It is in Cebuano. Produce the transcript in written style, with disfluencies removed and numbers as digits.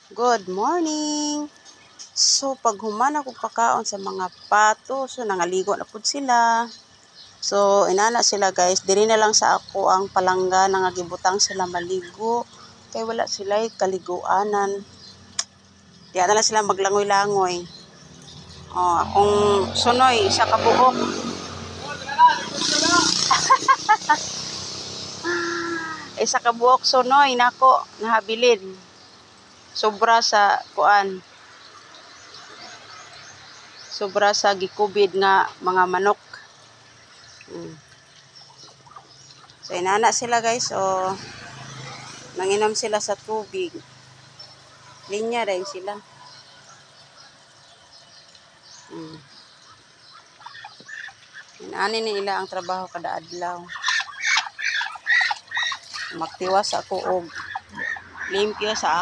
Good morning! So, pag human ako pakaon sa mga pato, so nangaligo na pud sila. So, inana sila, guys, diri na lang sa ako ang palangga nga gibutang sila maligo kay wala sila kaliguanan. Diya na lang sila maglangoy-langoy. Oh, akong sunoy, isa ka buok. Isa ka buok sunoy nako nahabilin. Sobra sa kuan. Sobra sa gikubid nga mga manok. So inana sila, guys, so nanginom sila sa tubig. Linya rin sila. Inani ni ila ang trabaho kada adlaw. Magtiwas ako og limpyo sa